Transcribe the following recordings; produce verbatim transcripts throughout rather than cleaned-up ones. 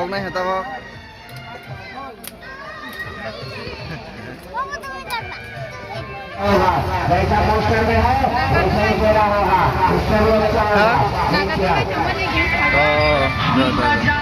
Nai hata bo. होगा, जैसा पोस्टर में है, वैसा ही दे रहा होगा। उससे भी अच्छा होगा। नहीं क्या? Oh, da, da, da.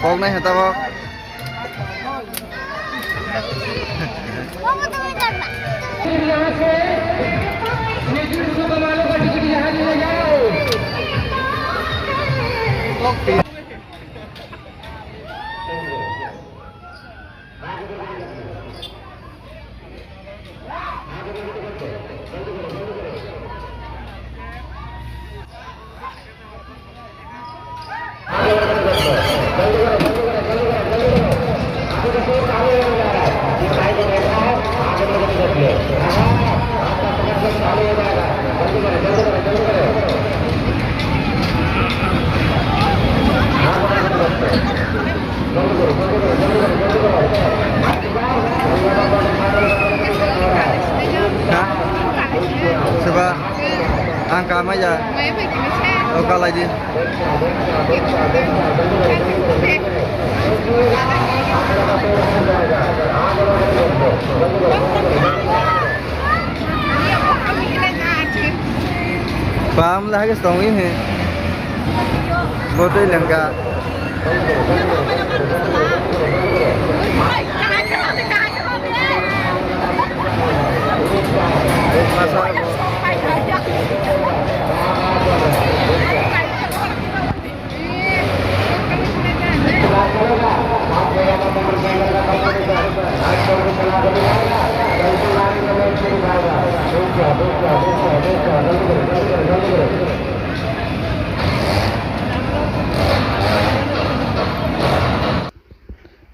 Kok nai heta kok. Ha? Soba, ang kamai ya. O kalai di. Pam lah ke stong ini. Botoi lengka.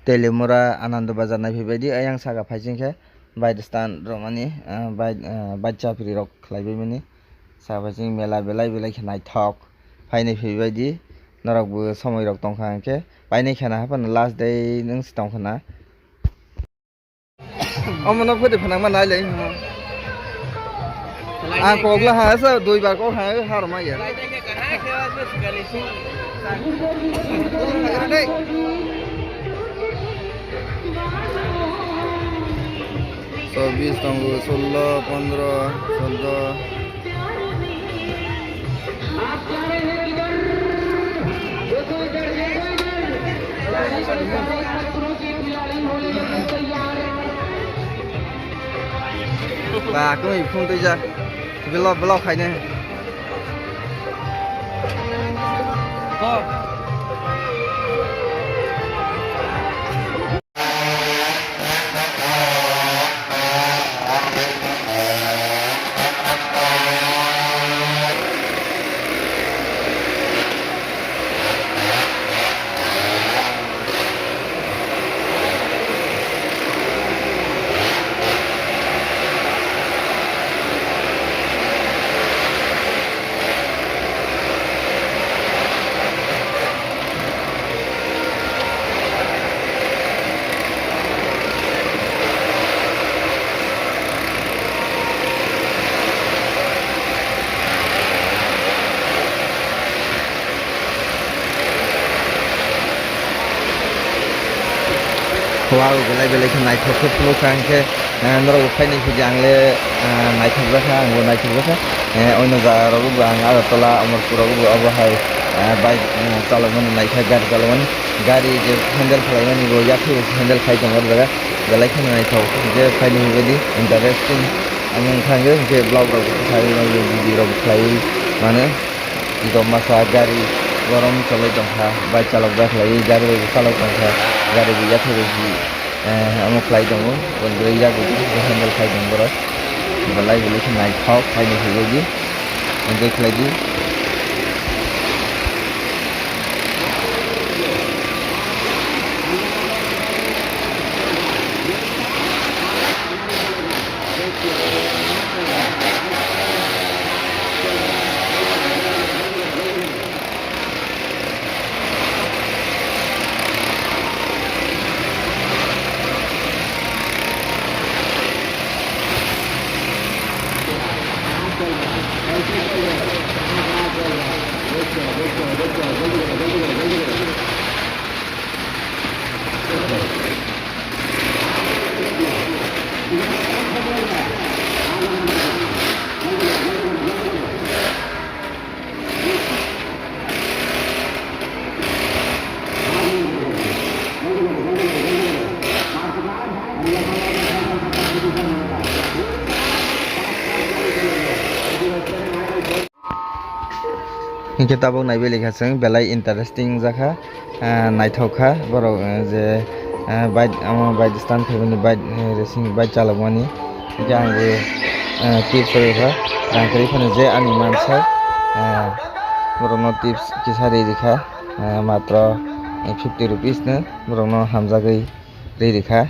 Telimura Anando Bazar nai phaibaidi, ayang saka phaising khe bike stand romani, ah, bike, ah, bike chapri rok khlaibaimani. Saka phaising mela belai belai khe naithok. Phainai phaibaidi, norokbo somoi rok tongkha hwnkhe, painai khena haphano last day nwng se tongkhana. Omono photo phanangma nailai hwnma. Ang kok la ha sa dui bar kok ha ha rwma ya. Chobbish tongo, sullo, pondro, soddo. Ba, kung i phung tui ja. Bilo, bilo khaine. Wow, belai belai khe naithok khe phunukha, hwnkhe, eh, norokbo phainai phai di, ang le, eh, naithokjakha, angbo naithokjakha. Eh, oino jaga rogo bo ang Agartala, Amarpur rogo bo abo hai, eh, bike, eh, chalokmani naikha, gari chalokmani, gari je handle khlaimani bo yakhwi handle khai tongo o jaga, belai kheno naithok, hwnkhe phainai phai di, interesting. Omo wngkha hwnkhe, hwnkhe vlog rok bo khlaiwi mano, video rok bo khlaiwi mano. Ego masa gari borom choloi tongkha, bike chalokjak khlaiwi gari bai bo chalok tongkha, gari bo yathai bai si Eh, omo khlai tongo, bo gwnjak bo handle khai tongo borok. Belai belai khe naithok, khaina hwnwi di, enjoy khlai di. Hinkhe tabuk naibe likha chwng belai interesting jakha, ah, naithok kha borok, eh, je, eh, bike, omo bike stand phaimani bike, eh, racing bike chalokmani. Hinkhe ang bo, eh, tips rwkha, rang kwrwi phano je ani mansa, eh, borokno tips kisa rwi rwkha, eh, matro, eh, fifty rupees no borokno hamjagwi rwi rwkha.